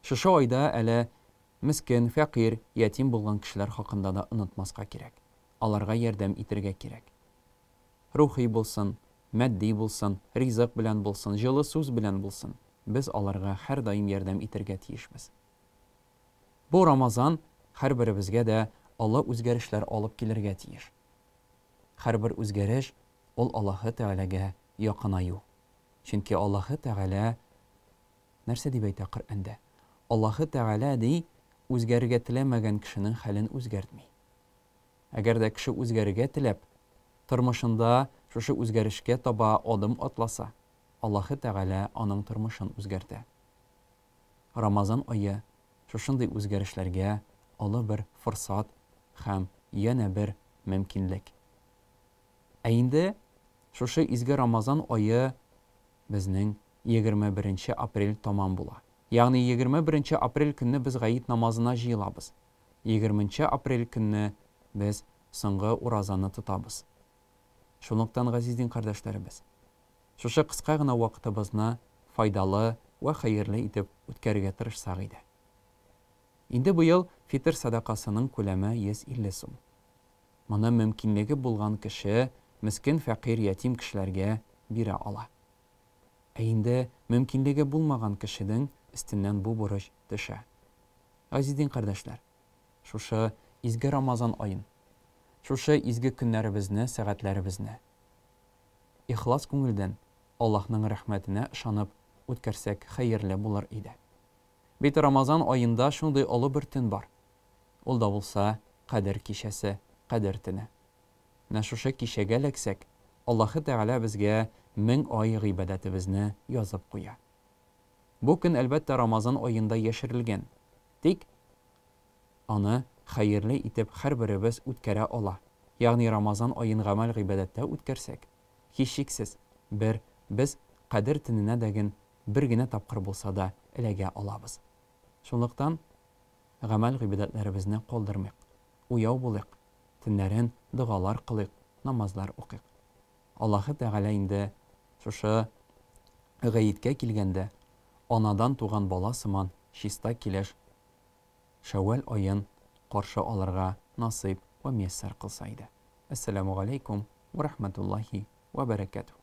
Шушы айда әле мескен, фәкыйрь, ятим булган кешеләр хакында да онытмаска кирәк. Аларга ярдәм итергә кирәк. Рухи булсын, матди булсын, ризык белән булсын, җылы сүз белән булсын, без аларга һәрдаим ярдәм итергә тиешбез. Бу Рамазан һәрберебезгә дә олы үзгәрешләр алып килергә тиеш. Һәрбер үзгәреш, ул Аллаһы Тәгаләгә якынаю. Чөнки Аллаһы Тәгалә нәрсә дип әйтә Коръәндә? Аллаһы Тәгалә, ди, үзгәрергә теләмәгән кешенең хәлен үзгәртми. Әгәр дә кеше үзгәрергә теләп, тормышында шушы үзгәрешкә таба адым атласа, Аллаһы Тәгалә аның тормышын үзгәртә. Рамазан ае шушындый үзгәрешләргә олы бер форсат һәм янә бер мөмкинлек. Ә инде шушы изге Рамазан ае безнең 21 нче апрель тамам була. Ягъни 21 нче апрель көнне без гает намазына җыелабыз. 20 нче апрель көнне без соңгы уразаны тотабыз. Шунлыктан, газиз дин кардәшләребез, шушы кыска гына вакытыбызны файдалы вә хәерле итеп үткәрергә тырышсак иде. Инде быел фитыр сәдакасының күләме 150 сум. Моны мөмкинлеге булган кеше мескен фәкыйрь ятим кешеләргә бирә ала. Ә инде мөмкинлеге булмаган кешенең өстеннән бу бурыч төшә. Газиз дин кардәшләр, шушы изге Рамазан аен, шушы изге көннәребезне, сәгатьләребезне ихлас күңелдән, Аллаһның рәхмәтенә ышанып үткәрсәк хәерле булыр иде. Бит Рамазан аенда шундый олы бер төн бар. Ул да булса Кадер кичәсе, Кадер төне. Менә шушы кичәгә эләксәк, Аллаһы Тәгалә безгә 1000 ай гыйбадәтебезне язып куя. Бу көн, әлбәттә, Рамазан аенда яшерелгән. Тик аны хәерле итеп һәрберебез үткәрә ала. Ягъни Рамазан аен гамәл-гыйбадәттә үткәрсәк, һичшиксез, бер без Кадер төненә дәген бер генә тапкыр булса да эләгә алабыз. Шунлыктан гамәл-гыйбадәтләребезне калдырмыйк, уяу булыйк, төннәрен догалар кылыйк, намазлар укыйк. Аллаһы Тәгалә инде шушы гаеткә килгәндә, анадан туган бала сыман чиста килеш Шәүвәл аен каршы алырга насыйп вә мияссәр кылса иде. Әссәламү галәйкүм вә рахмәтуллаһи вә бәрәкәтүһ.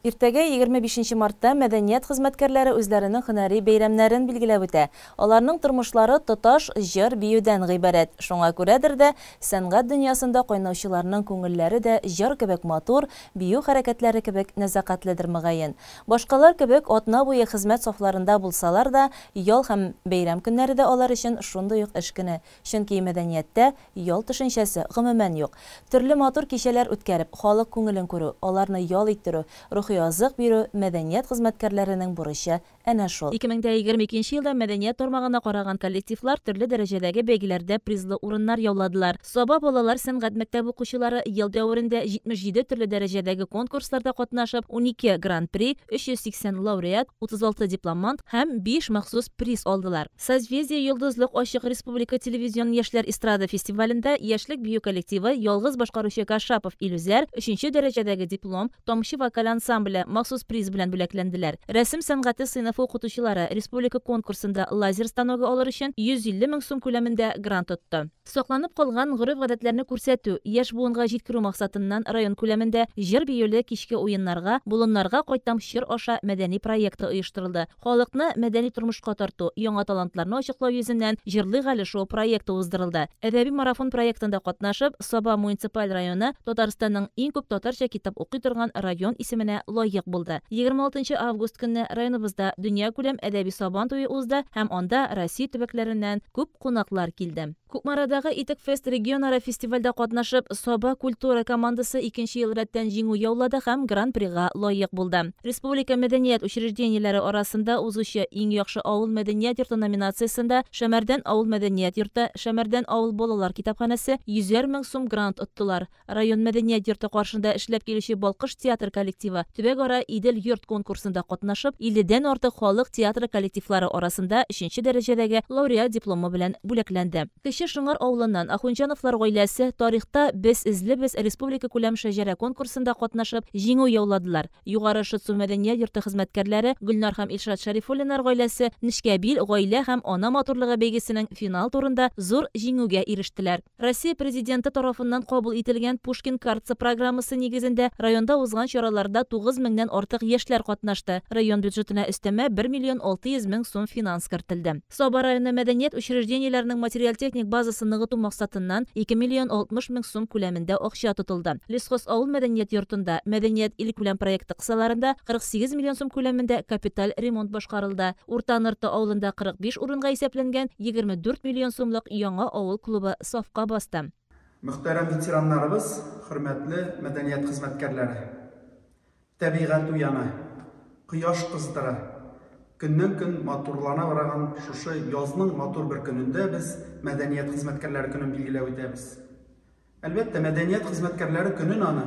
Иртәгә, 25 нче мартта, мәдәният хезмәткәрләре үзләренең һөнәри бәйрәмнәрен билгеләп үтә. Аларның тормышлары тоташ җыр, биюдән гыйбарәт. Шуңа күрәдер дә, сәнгать дөньясында кайнаучыларның күңелләре дә җыр кебек матур, бию хәрәкәтләре кебек нәзакәтледер, мөгаен. Башкалар кебек атна буе хезмәт сафларында булсалар да, ял һәм бәйрәм көннәре дә алар өчен шундый ук эш көне. Чөнки мәдәнияттә ял төшенчәсе гомумән юк. Төрле матур кичәләр үткәреп, халык күңелен күрү, аларны ял иттерү, рухи азык бирү мәдәният хезмәткәрләренең бурычы әнә шул. 2022 нче елда мәдәният тармагына караган коллективлар төрле дәрәҗәдәге бәйгеләрдә призлы урыннар яуладылар. Саба балалар сәнгать мәктәбе укучылары ел дәверендә 77 төрле дәрәҗәдәге конкурсларда катнашып, 12 гран-при, 380 лауреат, 36 дипломант һәм 5 махсус приз алдылар. Созвездие-Йолдызлык ачык республика телевизион яшьләр эстрада фестивалендә Яшьлек бию коллективы, ялгыз башкаручы Кашапов Илүзәр, өченче дәрәҗәдәге диплом, Тамчы вокаль ансамбле махсус приз белән бүләкләнделәр. Рәсем сәнгате сыйныфы укытучылары республика конкурсында лазер станогы алыр өчен 150 мең сум күләмендә грант отты. Сакланып калган гореф-гадәтләрне күрсәтү, яшь буынга җиткерү максатыннан район күләмендә җыр-биюле кичке уеннарга Болыннарга кайтам чор аша мәдәни проекты оештырылды. Халыкны мәдәни тормышка тарту, яңа талантларны ачыклау йөзеннән Җырлыйк әле шоу проекты уздырылды. Әдәби марафон проектында катнашып, Саба муниципаль районы Татарстанның иң күп татарча китап укый торган район исеменә лаек булды. 26 нчы август көнне районыбызда дөньякүләм әдәби Сабан туе узды һәм анда Россия төбәкләреннән күп кунаклар килде. Кукмарадагы Итек-фест регионара фестивальдә катнашып, Саба культура командасы икенче ел рәттән җиңү яулады һәм Гран-прига лаек булды. Республика мәдәният учреждениеләре арасында узучы Иң яхшы авыл мәдәният йорты номинациясендә Шәмәрдән авыл мәдәният йорты, Шәмәрдән авыл балалар китапханәсе йөзәр мең сум грант оттылар. Район мәдәният йорты каршында эшләп килүче Балкыш театр коллективы төбәкара Идел-йорт конкурсында катнашып, илледән артык халык театры коллективлары арасында өченче дәрәҗәдәге лауреат дипломы белән бүләкләнде. Кече Шыңар авылыннан Ахунҗановлар гаиләсе Тарихта без эзлебез республикакүләм шәҗәрә конкурсында катнашып, җиңү яуладылар. Югары Шытсу мәдәният йорты хезмәткәрләре Гөлнар һәм Илшат Шәрифуллиннар гаиләсе Нечкәбил гаилә һәм ана матурлыгы бәйгесенең финал турында зур җиңүгә ирештеләр. Россия Президенты тарафыннан кабул ителгән Пушкин картасы программасы нигезендә районда узган чараларда 9 меңнән артык яшьләр катнашты. Район бюджетына өстәмә 1 миллион 600 мең сум финанс кертелде. Саба районы мәдәният учреждениеләренең материаль-техник базасын ныгыту максатыннан 2 миллион 60 мең сум күләмендә акча тотылды. Лесхоз авыл мәдәният йортында Мәдәният илкүләм проекты кысаларында 48 миллион сум күләмендә капиталь ремонт башкарылды. Урта Нырты авылында 45 урынга исәпләнгән 24 миллион сумлык яңа авыл клубы сафка басты. Мөхтәрәм ветераннарыбыз, хөрмәтле мәдәният хезмәткәрләре! Тәбигать уяна, кояш кыздыра, көннән-көн матурлана барган шушы язның матур бер көнендә без Мәдәният хезмәткәрләре көнен билгеләп үтәбез. Әлбәттә, мәдәният хезмәткәрләре көнен аны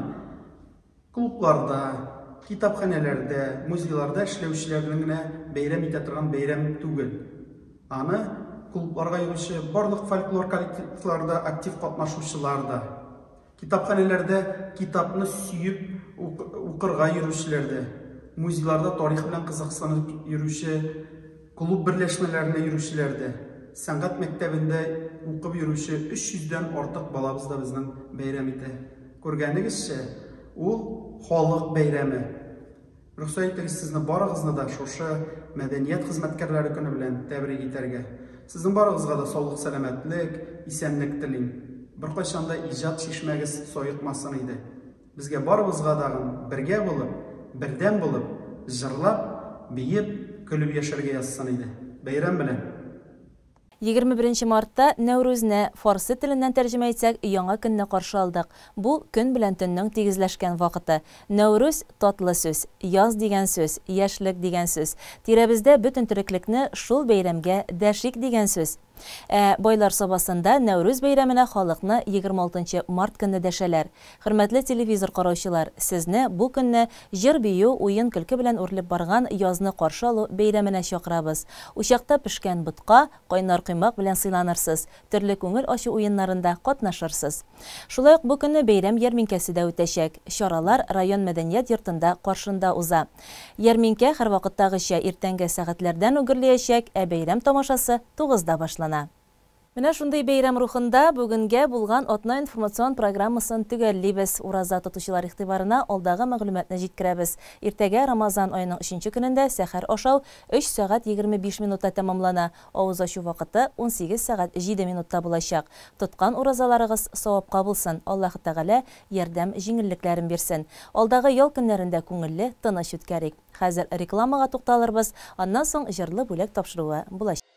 клубларда, китапханәләрдә, музейларда эшләүчеләрнең генә бәйрәм итә торган бәйрәм түгел. Аны клубларга йөрүче барлык фольклор коллективларда актив катнашучылар да, китапханәләрдә китапны сөеп укырга йөрүчеләр дә, музейларда тарих белән кызыксынып йөрүче клуб берләшмәләренә йөрүчеләр дә, сәнгать мәктәбендә укып йөрүче 300 дән артык балабыз да безнең бәйрәм итә. Күргәнегезчә, ул халык бәйрәме. Рөхсәт итегез сезне барыгызны да шушы Мәдәният хезмәткәрләре көне белән тәбрик итәргә. Сезнең барыгызга да саулык-сәламәтлек, исәнлек телим. Беркайчан да иҗат чишмәгез саекмасын иде. Безгә барыбызга дагын бергә булып, бердәм булып, җырлап, биеп, көлеп яшәргә язсын иде. Бәйрәм белән! 21 мартта Нәүрүзне фарсы теленнән тәрҗемә итсәк, яңа көнне каршы алдык. Бу көн белән төннең тигезләшкән вакыты. Нәүрүз татлы сүз, яз дигән сүз, яшьлек дигән сүз. Тирәбездә бөтен тереклекне шул бәйрәмгә дәшик дигән сүз. Ә Байлар Сабасында Нәүрүз бәйрәменә халыкны 26 март көнне дәшәләр. Хөрмәтле телевизор караучылар, сезне бу көнне җыр-бию, уен-көлке белән үрелеп барган язны каршы алу бәйрәменә чакырабыз. Учакта пешкән ботка, кайнар коймак белән сыйланырсыз, төрле күңел ачу уеннарында катнашырсыз. Шулай ук бу көнне бәйрәм ярминкәсе дә үтәчәк. Чаралар район мәдәният йортында каршында уза. Ярминкә һәрвакыттагыча иртәнге сәгатьләрдән үк гөрләячәк, ә бәйрәм тамашасы 9-да башлана. Менә шундый бәйрәм рухында бүгенгә булган атна информацион программасын төгәллибез. Ураза тотучылар игътибарына алдагы мәгълүматны җиткерәбез. Иртәгә Рамазан аеның 3 көнендә сәхәр ашау 3 сәгать 25 минутта тәмамлана. Авыз ачу вакыты 18 сәгать 7 минутта булачак. Тоткан уразаларыгыз савапка булсын. Аллаһы Тәгалә ярдәм җиңеллекләрен бирсен. Алдагы ял көннәрендә күңелле, тыныч үткәрик. Хәзер рекламага тукталырбыз, аннан соң җырлы бүләк тапшыруы булачак.